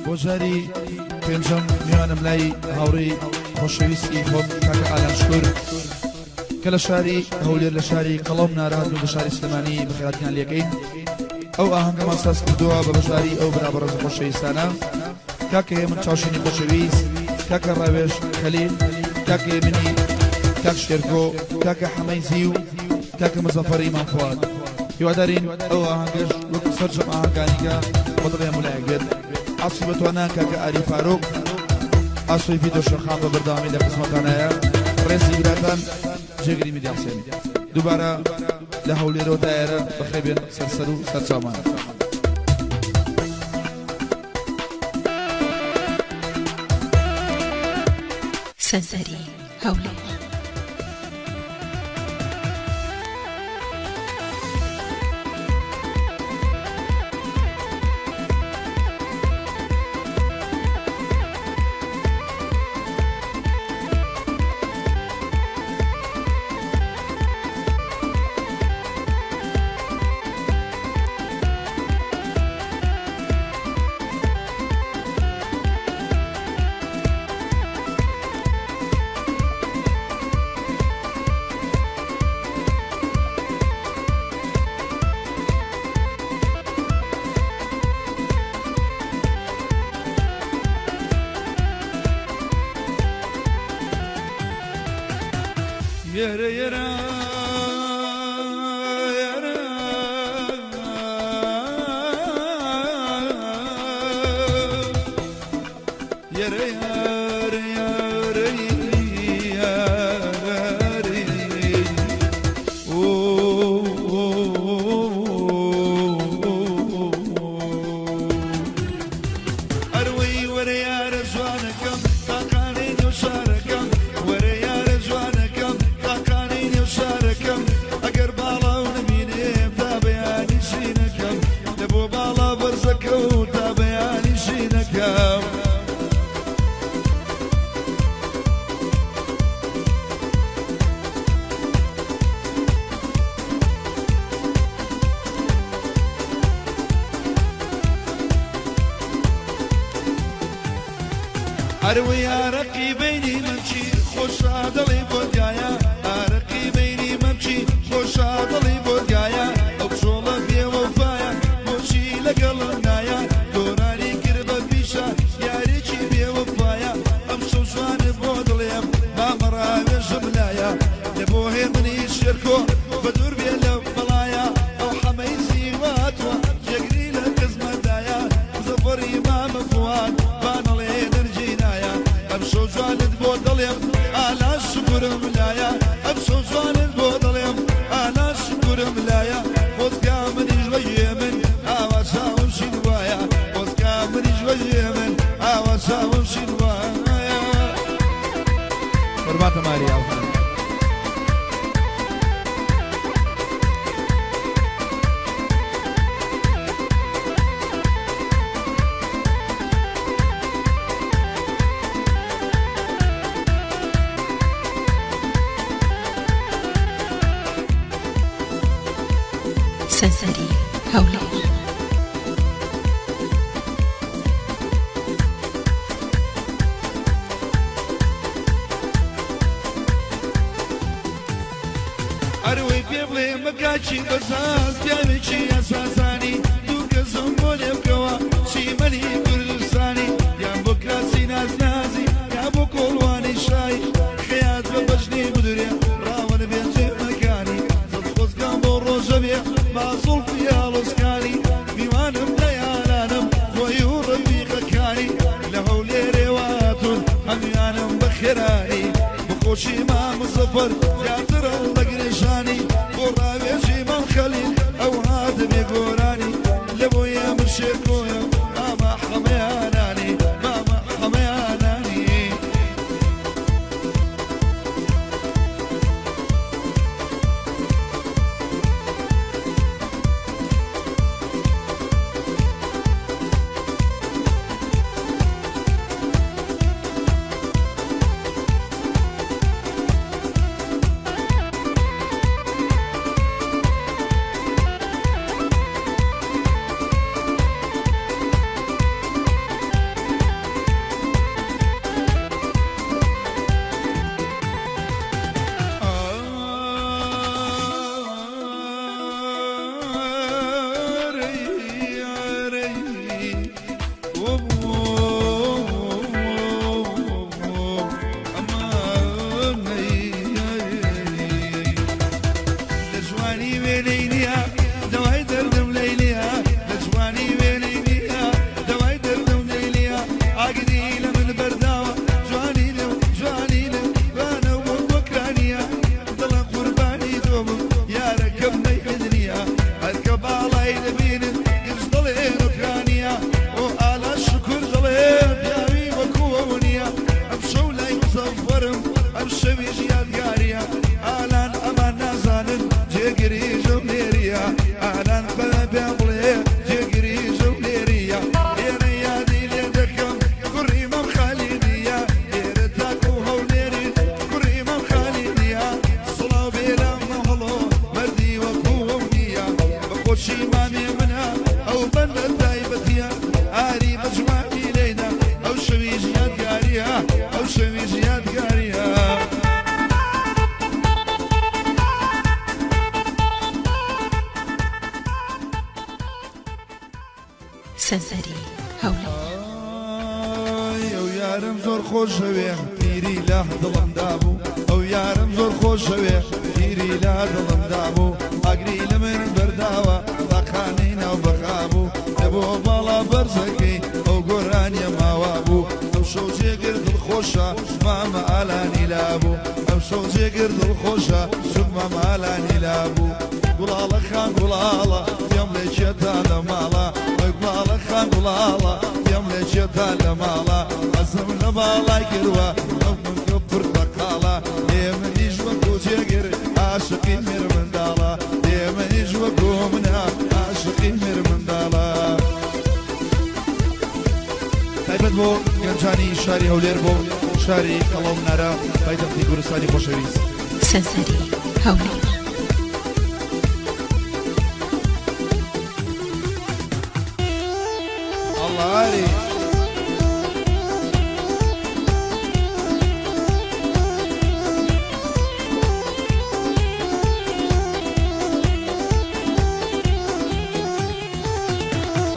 بۆ جاری پێنجەم میوانم لای هاوڕێی خۆشەویستی خۆم کاکە ئالان شکور کە لە شاری هەولێر لە شاری قەڵەم نارات و لە شاری سلێمانی بەخێراتیان لێکەین. ئەو ئاهەنگەمان ساز کردووە بە بەشداری ئەو برا بەڕێز خۆشەویستانە، کاکە هێمن چاوشینی خۆشەویست، کاکە ڕاوێژ خەلیل، کاکە هێمنی، کاک شێرکۆ، کاکە حەمەی زیو، کاکە مزەفەری مام فواد. هیوادارین ئەو ئاهەنگەش وەک سەرجەم ئاهەنگانیکە بە دڵی هەموو لایەک بێت. ئاسی بەتوانا کاکە ئاری فاروق، ئاسۆی ڤیدۆ شێخان بە بەردەوامی لە خزمەتانایە. ڕێزی براتان جێگری میدیا حسێن. دووبارە لە هەولێرەوە تا ئێرە بەخێر بێن سەر سەر و سەر چاومان. سەنتەری هەولێر. یەرە یەرە یەرە یەرە یەرە یەرە یەرە ئۆ ئەروەی وەرە یارە جوانەکەم تاقانەی نێو شارەکەم، وەرە یارە جوانەکەم تاقانەی نێو شارەکەم، ئەگەر باڵا و نەبینێم تا بەیانی شینەکەم، لە بۆ باڵا بەرزەکە و تا بەیانی شینەکەم. ئەروەی ئارەقی بینی مەمچی خۆشا دڵی بۆ گایە، ئارەقی بینی مەمچی خۆشا دڵی بۆ گایە، ئەو چۆڵە بێوەفایە بۆچی لەگەڵم نایە، گۆرانی کرد بە پیشە یارێکی بێوەفایە، ئەم شەو جوانت بۆ دڵێم مامە ڕاوێژم لایە، لە بۆ هێمنی شێرکۆ بە دوور بێ لە بەڵایە، ئەو حەمەی زیواتوە جێگری لە خزمەتدایە، زەفەری مامە فواد بانەڵێ دەرجینایە، ئەم شەو جوانت بۆ دڵێم ئالا شکورم لایە، ئەم شەو جوانت بۆ دڵێم ئالا شکورم لایە، خۆزگا منیش وەیێ من ئاوا چاوم شین وایە، خۆزگا منیش وەیێ من ئاوا چاوم شین وایە. قوربانتە ماری ئاوخان. سەنتەری هەولێر. ئەروەی پێ بڵێ مەکاکی بەزاز پیاوێکی ئەساسانی، دوو کەسم بۆ لێ بکەوە چیمەنی کوردستانی، یان بۆ کراسی نازنازی یا بۆ کۆڵوانی شای، خەیات بە بەژنی بدورێ ڕاوەن بێ جێمەکانی، زڵ خۆزگام بۆ ڕۆژە بێ با زوڵفی ئاڵۆزکانی، میوانم دەیانانم خۆی و ڕەفیقەکانی، لە هەولێرێ واتون هەمیانم بەخێرانی، بخۆشی مام زەفەر زیاتر هەڵدەگرێژانی، بۆ ڕاوێژی مام خەلیل ئەو هاتبێ گۆرانی، لە بۆیە من شێرکۆیە مامە حەمەیانانی، مامە حەمەیانانی. سەنتەری هەولێر. ئای ئەو یارم زۆر خۆشەوێ تیری لە دڵم دابوو ئەو یارم زۆر خۆشەوێ تیری لە دڵم دابوو ئاگری لە من بەرداوە تاقانەی ناو بەغابوو لە بۆ باڵا بەرزەکەی ئەو گۆرانیە ماوا بوو ئەو شەو جێگر دڵخۆشە مامە ئالانی لابوو ئەو شەو جێگر دڵخۆشە چون مامە ئالانی لابوو گوڵاڵە خان گوڵاڵە پێم لێ کێتا لە ماڵە ئەی گوڵاڵە خان گوڵاڵە پێم لێ کێتا لە ماڵە حەزم لە باڵای کردوە ئەو منکە پرتەقاڵە ئێمەیش وەکو جێگر عاشقی مێرمنداڵە ئێمەیش وەکو منە عاشقی مێرمنداڵە. تایبەت بۆ گەنجانی شاری هەولێر بۆ شاری کەڵەو منارە پایتەختی کوردستانی خۆشەویست. سەنتەری هەولێر. ئەڵاری.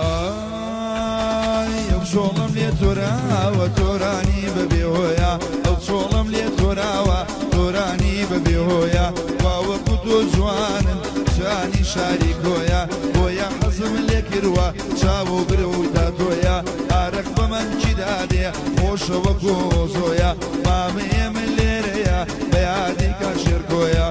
ئای ئەو چۆڵم لێ تۆراوە تۆرانی بەبێ هۆیە ئەو چۆڵم لێ تۆراوە تۆرانی بەبێ هۆیە واوەکو تۆ جوانن جانی شاری کۆیە بۆیە حەزم لێ کردووە چاو و برو تا تۆیە ئارەق بە مەمکی دادێ خۆشە وەکو زۆیە مامەیە من لێرەیە بە یادی کاشێرکۆیە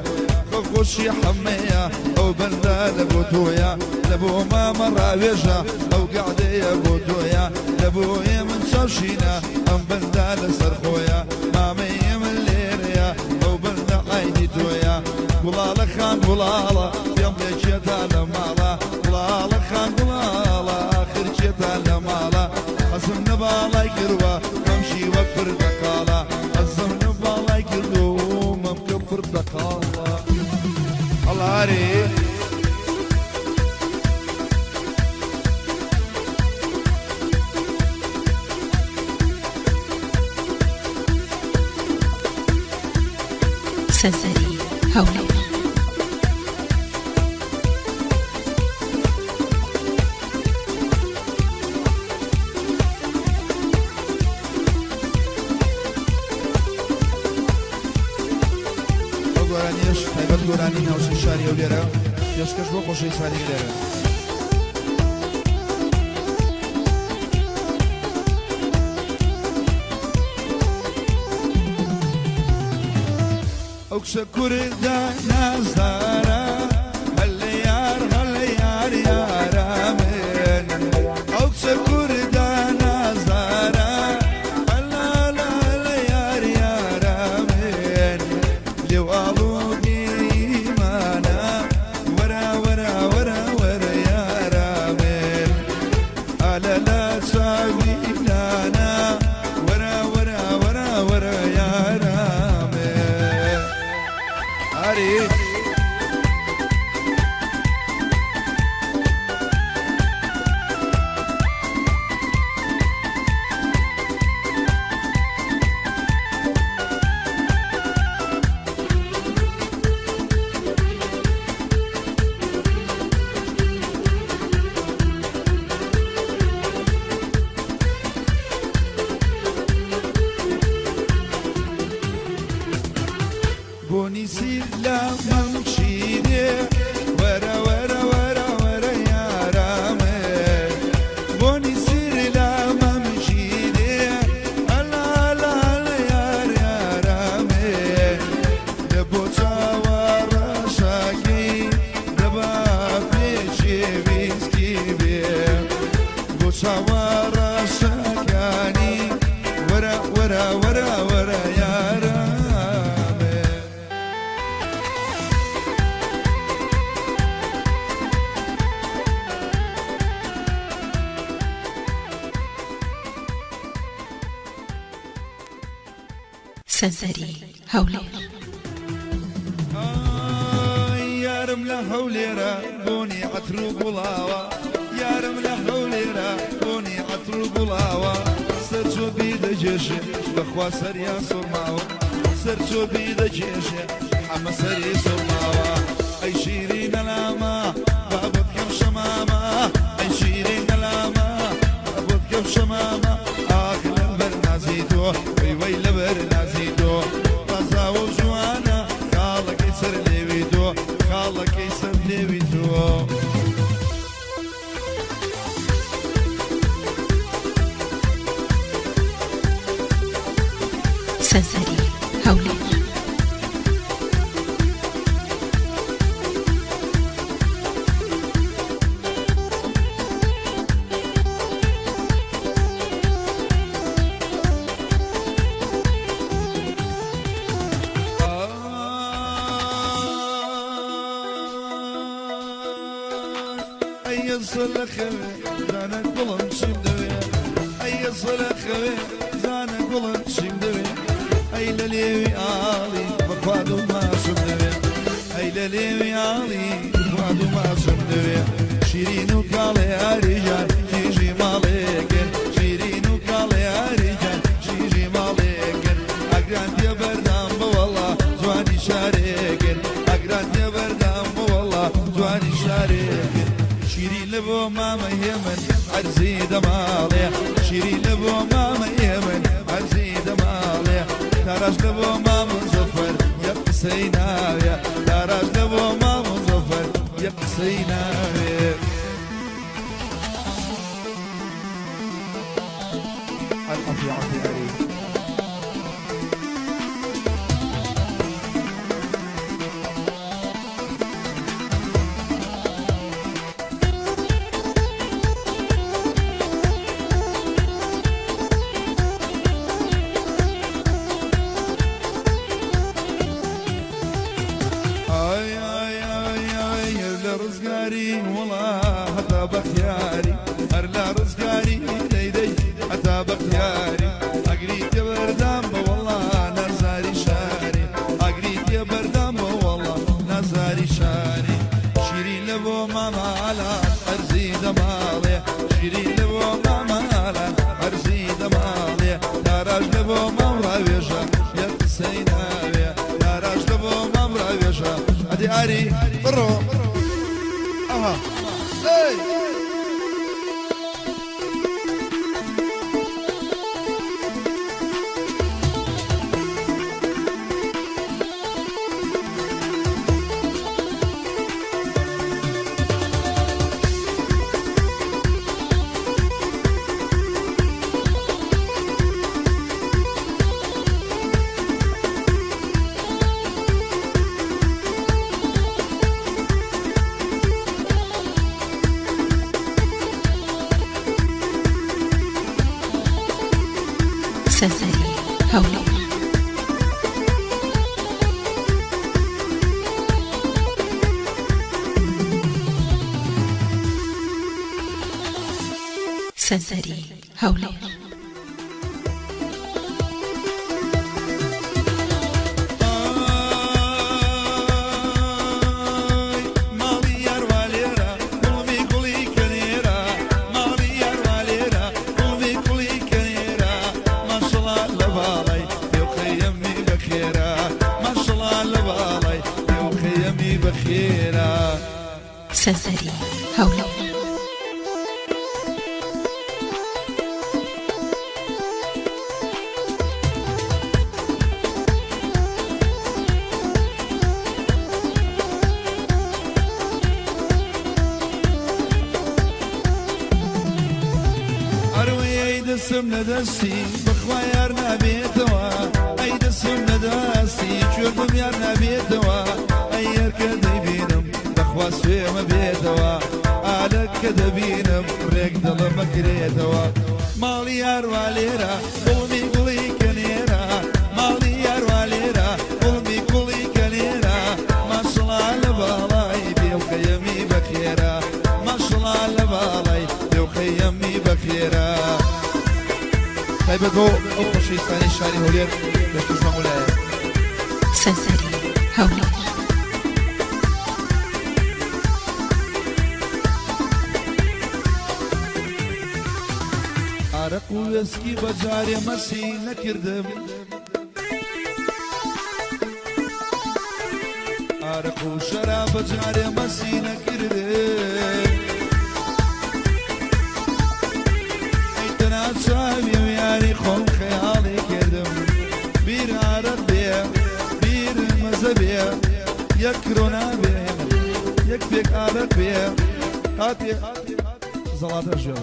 خۆشی حەمەیە ئەو بەندە لە بۆ تۆیە لە بۆ مامە ڕاوێژە ئەو گەعدەیە بۆ تۆیە لە بۆ ئێمن چاوشینە ئەم بەندە لەسەر خۆیە مامەیە من لێرەیە ئەو بەندە عەینی تۆیە گوڵاڵە خان گوڵاڵە پێم لێ کێتا لە ماڵە گوڵاڵە خان گوڵاڵە ئاخر کێتا لە ماڵە حەزم لە باڵای کردووە مەمشی وەک پرتەقاڵە حەزم لە باڵای کردووە مەمکە پرتەقاڵە. ئەڵاری. سەنتەری هەولێر. ئەو گۆرانیەش تایبەت گۆرانی ناوچەی شاری هەولێرە پێشکەش بۆ خۆشەویستانی لێرە. ئەو کچە کوردە نازدارە هەلە یار هەلە یار یارە من ئەو کچە کوردە نازدارە هەلە هەلە هەلە یار یارە من لێو ئاڵۆ بێئیمانە وەرە وەرە وەرە وەرە یارە من ئالە لە چاوی نانە وەرە وەرە وەرە وەرە یارە من. ئاری. بۆنی سیر لە مەمکی دێ وەرە وەرە وەرە وەرە یارە من بۆنی سیر لە مەمکی دێ ئەلا ئەلا ئەلا یار یارە من لە بۆ چاوە ڕەشەکەی دەبا پێچێ ویسکی بێ بۆ چاوە ڕەشەکانی وەرە وەرە وەرە وەرە یارە من. سەنتەری هەولێر. ئای یارم لە هەولێرە بۆنی عەتر و گوڵاوە یارم لە هەولێرە بۆنی عەتر و گوڵاوە سەرچۆپی دەکێشێ بەخوا سەریان سوڕماوە سەرچۆپی دەکێشێ حەمە سەری سوڕماوە ئەی شیرینە لاما بابت کەم شەمامە ئەی شیرینە لاما خاڵەکەی سەر لێوی تۆ. سەنسەری هەولێر. ئەی سەلە خەوێ زانە گوڵم چیم دەوێ، ئەی سەلە خەوێ زانە گوڵم چیم دەوێ، ئەی لە لێوی ئاڵی بەخواد و ماچم دەوێ، ئەی لە لێوی ئاڵی بەخواد و ماچم دەوێ. شیرین و کاڵێ ئاریجان کیژی ماڵێکن، شیرین و کاڵێ ئاریجان کیژی ماڵێکن، ئەگران تێ بەردام بەوەڵا جوانی شارێکن، ئەگران تێ بەردام بەوەڵا جوانی شارێکن. شیرین لە بۆ مامە هێمن عەرزی دەماڵێ، شیرین لە بۆ مامە هێمن عەرزی دەماڵێ، تاراش لە بۆ مامە زەفەر یەک قسەی ناوێ، تاراش لە بۆ مامە زەفەر یەک قسەی ناوێ. العافية عافية عليك. ئای ئای ئای ئای لە ڕزگاری وڵا هەتا بەختیاری، هەر لە ڕزگاری دەیدەی هەتا بەختیاری، ئەگری تێبەردام بە وەڵا نازاری شاری، ئەگری تێبەردام بە وەڵا نازاری شاری. شیرین لە بۆ مامالان ئەرزی دەماڵێ، شیرین لە بۆ مامالان ئەرزی دەماڵێ، تاراش لە بۆ مام ڕاوێژە یەک قسەی ناوێ، تاراش لە بۆ مام ڕاوێژە. ئەدی ئاری بڕۆ ئەها ئەی. سەنسەری هەولێر. سەنسەری هەولێر. ئای ماڵی یاروا لێرە گوڵمی گوڵی کەنێرە، ماڵی یاروا لێرە گوڵمی گوڵی کەنێرە، ماشەڵا لە باڵای پێوخەیەمی بەخێرە، ماشەڵا لە باڵای پێوخەیەمی بەخێرە. سەنسەری هەولێر. ئەروەی ئەی دەسم لە دەستی بەخوا یار نابێتەوە، ئەی دەسم لە دەستی کوێر بم یار نابێتەوە، ئەی هەرکە دەیبینم بەخوا سوێمە بێتەوە، ئالە کە دەبینم ڕێک دڵم ئەکرێتەوە. ماڵی یاروا لێرە گوڵمی گوڵی کەنێرە، ماڵی یاروا لێرە گوڵمی گوڵی کەنێرە، ماشەڵا لە باڵای بێوخەیەمی بەخێرە، ماشەڵا لە باڵای بێوخەیەمی بەخێرە. تایبەت بۆ ئەو خۆشەویستانەی شاری هەولێر پێشکەش بە مولایە. سەنسەری هەولێر. ئارەق و وێسکی بە جارێ مەسی نەکردم، ئارەق و شەراب بە جارێ مەسی نەکردم، ئەی تەنها چاوی و یاری خۆم خەیاڵی کردم، بیر ئارەق بێ بیر مەزە بێ یەک کرۆ نابێ، یەک پێک ئارەق بێ قاپێ زەڵاتە ژێ.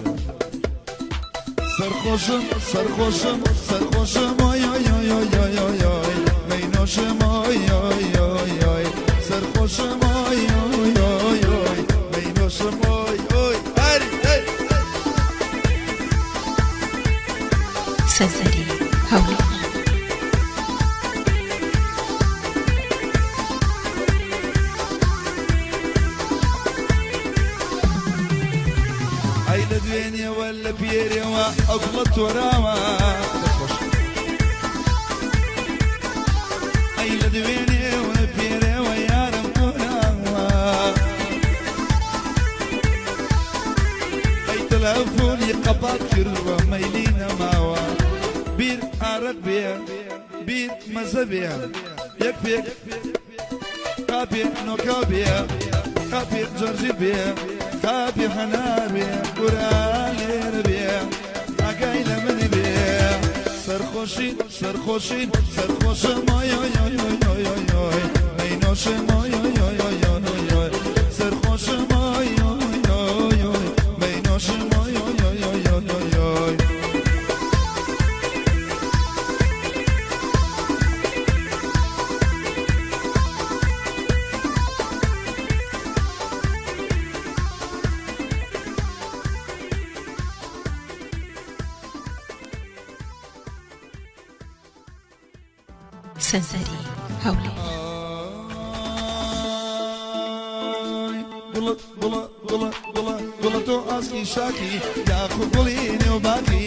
سەرخۆشم سەرخۆشم سەرخۆشم ئۆی ئۆی ئۆی ئۆی ئۆی ئۆی ئۆی مەینۆشم ئۆی ئۆی ئۆی ئۆی سەرخۆشم ئۆی ئۆی ئۆی ئۆی مەینۆشم ئۆی ئۆی ئەری ئەی. سەنتەری هەولێر. ئەی لە دوێنێوە لە پێرێوە ئەو گوڵە تۆراوە ئەی لە دوێنێوە لە پێرێوە یارم تۆراوە ئەی تەلەفۆنی قەپات کردووە مەیلی نەماوە بیر ئارەق بێ بیر مەزە بێ یەک پێک قاپێ نۆکاو بێ قاپێ جەرجیر بێ قاپێ هەنار بێ قورا لێرە بێ ئاگای لە من بێ سەرخۆشین سەرخۆشین سەرخۆشم ئۆی ئۆی ئۆی ئۆی ئۆی ئۆی ئۆی مەینۆشم ئۆی ئۆی ئۆی ئۆی ئۆی ئۆی ئۆی سەرخۆشم ئۆی ئۆی ئۆی ئۆی مەینۆشم ئۆی ئۆی ئۆی ئۆی ئۆی ئۆی ئۆی. سەنتەری هەولێر. گوڵە گوڵە گوڵە گوڵە گوڵە تۆ ئاسکی شاخی یاخو گوڵی نێو باخی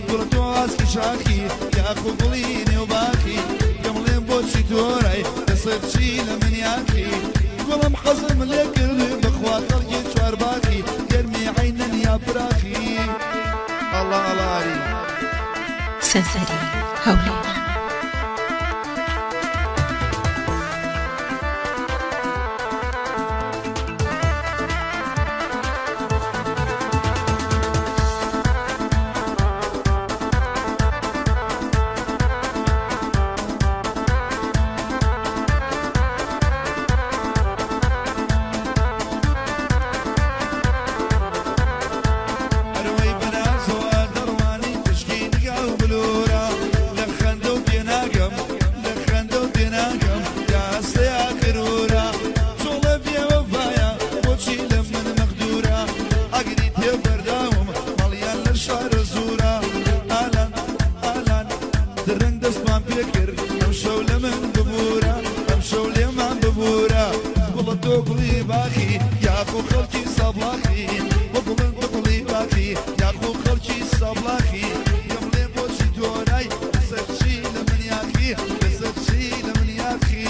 گوڵە تۆ ئاسکی شاخی یاخو گوڵی نێو باخی پێم بڵێ بۆچی تۆرای لەسەر چی لە من یاخی گوڵم حەزم لێ کردووی بەخوا خەڵکی چوار باخی گەرمی عەینەن یا پراخی ئەڵا ئەڵا ئاری. سەنتەری هەولێر. ئەروەی بەنازەوە دەڕوانی پشکی نگا و بلورە لە خەندە و تێناگەم لە خەندە و تێناگەم یا هەستەیا غرورە چۆڵە بێوەفایە بۆچی لە من مەغدورە ئاگری تێ بەرداوم ماڵیان لە شارە زورە ئالان ئالان درەنگ دەستمان پێکرد ئەم شەو لە من ببورە ئەم شەو لێمان ببورە گوڵە تۆ گوڵی باخی یاخو خەڵکی سابڵاخی وەگوڵن تۆ گوڵی باخی یاخو خەڵکی سابڵاخی پێم بڵێ بۆچی تۆرای لەسەر چی لە من یاخی لەسەر چی لە من یاخی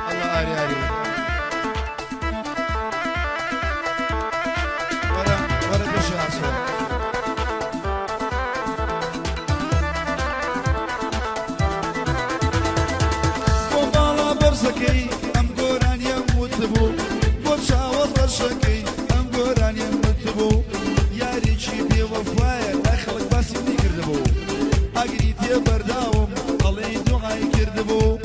ئەڵا ئاری ئاری وەرە وەرە پێشێ ئاسۆ. بۆ باڵا بەرزەکەی ئەم گۆرانیەم وتبوو بۆ چاوە ڕەشەکەی ئەم گۆرانیەم وتبوو یارێکی بێوەفایە لای خەڵک باسی نەیکردبوو ئاگری تێ بەرداوم ئەڵێی دوعای کردبوو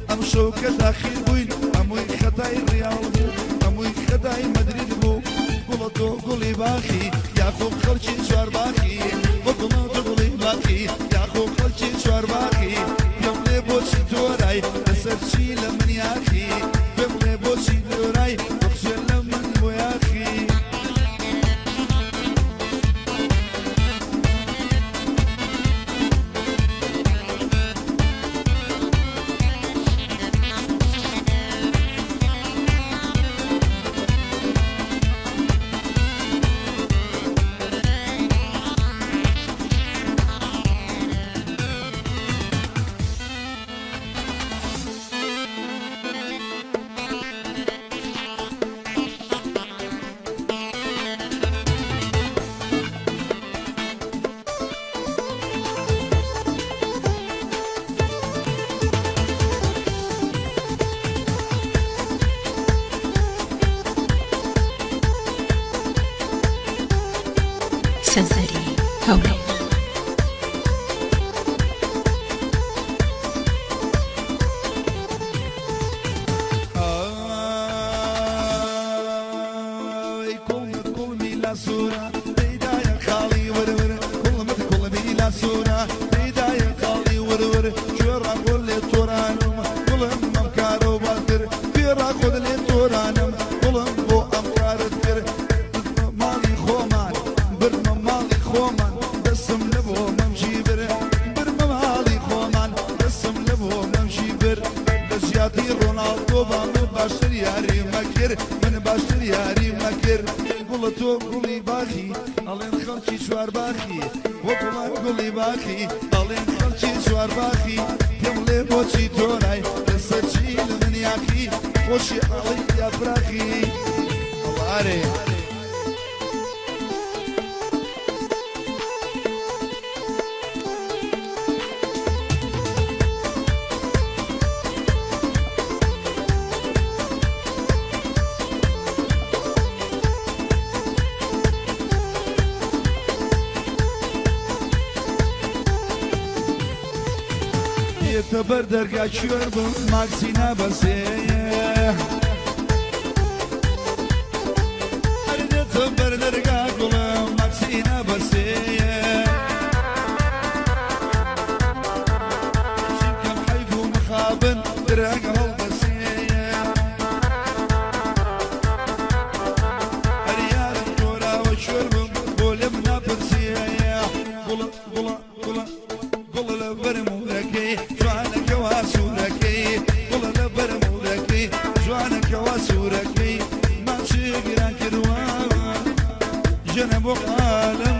ئەم شەو کە داخیل بووین هەمووی خەتای ڕیاڵ بوو هەمووی خەتای مەدرید بوو گوڵە تۆ گوڵی باخی یاخۆ خەڵکی چوار باخی بۆ گوڵە تۆ گوڵی باخی یاخۆ خەڵکی چوار باخی پێم بڵێ بۆچی تۆرای لەسەر چی لە من یاخی پێم بڵێ بۆچی تۆرای بخشێ لە من بۆ یاخی. سەنتەری هەولێر. سوورە تێدایە خاڵی وەرور گوڵمت گوڵمی لا سوورە تێدایە خاڵی وەرور کوێڕا خۆت لێ تۆرانم گوڵم ئەم کارە بار کرد کوێڕا خۆت لێ تۆرانم گوڵم بۆ ئەم کارت کرد ماڵی خۆمان برمە ماڵی خۆمان دەستم لە بۆ مەمشی بر برمە ماڵی خۆمان دەستم لە بۆ مەمشی بر لە ژیاتی ڕۆناڵدۆ با من باشتر یاریم مەکرد من باشتر یاریم مەکرد گوڵە تۆ گوڵی باخی ئەڵێن خەڵکی چوار باخی وەکوڵان گوڵی باخی ئەڵێن خەڵکی چوار باخی پێم لێ بۆچی تۆرای لەسەر چی لە من یاخی خۆشی ئاڵی یاپراخی ئەڵارێ دێتە بەر دەرگا کوێر بم ماکسی نابەسێ هەر دێتە بەر دەرگا گوڵم ماکسی نابەسێ چیکەم حەیف و مخابن درەنگ هەڵدەسێ هەر یارم تۆراوە کوێر بم بۆ لێم ناپرسێ گوڵە گوڵە گوڵە گوڵە لە بەرمورەکەی جوانەکەوا سوورەکەی گوڵە لە بەرمورەکەی جوانەکەوا سوورەکەی ماچێ گران کردووە ژەنە بۆ عالەم.